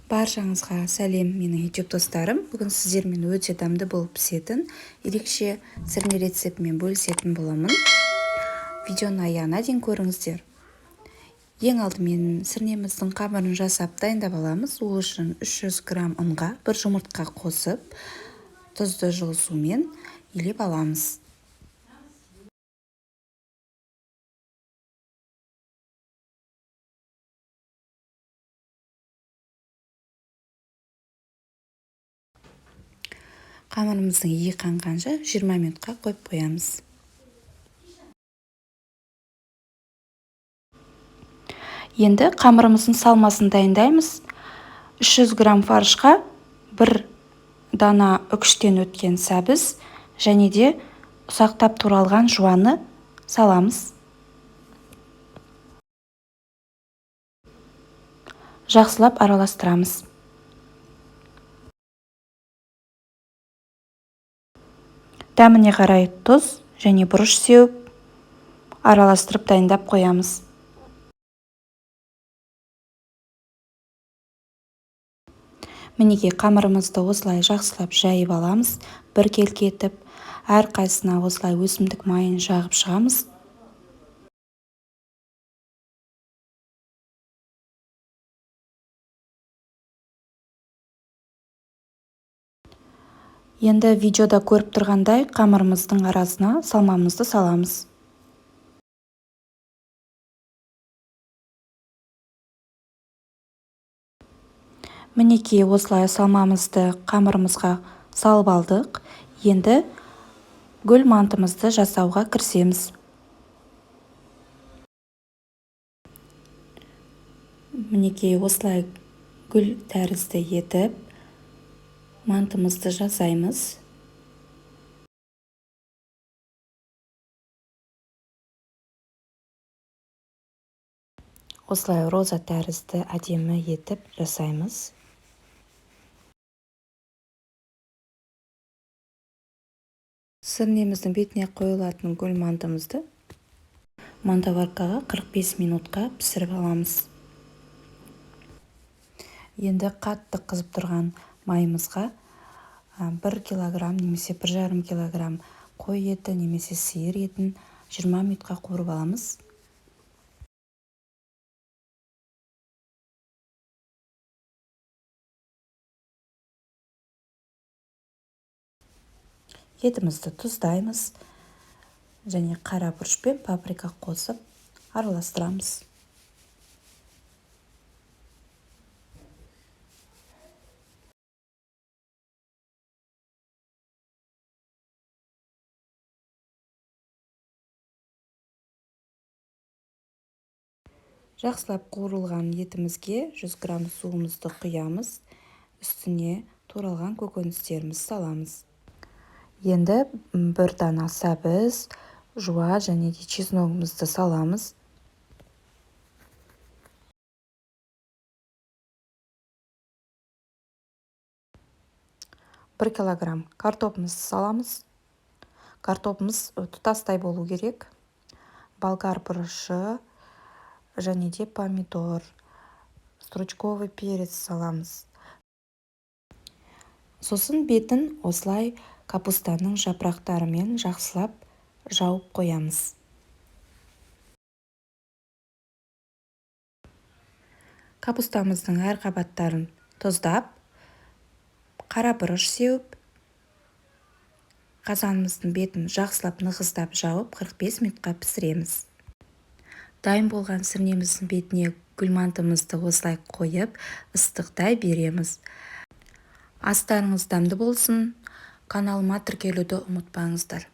Баршаңызға сәлем, менің YouTube достарым. Бүгін сіздермен өте дәмді болып пісетін ерекше сірне рецептімен бөлісетін боламын. Видеоның аяғына дейін көріңіздер. Ең алдымен сірнеміздің қамырын жасап дайындап аламыз. Ол үшін 300 грамм ұнға бір жұмыртқа қосып, тұзды жылы сумен илеп аламыз. Қамырымыздың иі қанғанша 20 минутқа қойып қоямыз. Енді қамырымыздың салмасын дайындаймыз. 300 грамм фаршқа бір дана үкіштен өткен сәбіз және де ұсақтап туралған жуаны саламыз. Жақсылап араластырамыз. Дәміне қарай тұз және бұрыш сеуіп, араластырып дайындап қоямыз. Мінекей, қамырымызды осылай жақсылап жайып аламыз, біркелкі етіп, әрқайсысына осылай өсімдік майын жағып шығамыз. Енді видеода көріп тұрғандай қамырымыздың арасына салмамызды саламыз. Мінекей, осылай салмамызды қамырымызға салып алдық. Енді гүл мантымызды жасауға кірісеміз. Мінекей, осылай гүл тәрізді етіп мантымызды жасаймыз. Осылай роза тәрізді әдемі етіп жасаймыз. Сірнеміздің бетіне қойылатын гүл мантымызды мантоваркаға 45 минутқа пісіріп аламыз. Енді қатты қызып тұрған майымызға 1 килограмм немесе 1,5 килограмм қой еті немесе сиыр етін 20 минутқа қуырып аламыз. Етімізді тұздаймыз және қара бұрыш пен паприка қосып араластырамыз. Жақсылап қуырылған етімізге 100 грамм суымызды құямыз, үстіне туралған көкөністерімізді саламыз. Енді бір дана сәбіз, жуа және де чесногымызды саламыз. 1 килограмм картопымызды саламыз. Картопымыз тұтастай болу керек. Болгар бұрышы және де помидор, стручковый перец саламыз. Сосын бетін осылай капустаның жапырақтарымен жақсылап жауып қоямыз. Капустамыздың әр қабаттарын тұздап, қара бұрыш сеуіп, қазанымыздың бетін жақсылап нығыздап жауып 45 минутқа пісіреміз. Дайын болған сірнеміздің бетіне гүл мантымызды осылай қойып, ыстықтай береміз. Астарыңыз дәмді болсын. Каналыма тіркелуді ұмытпаңыздар.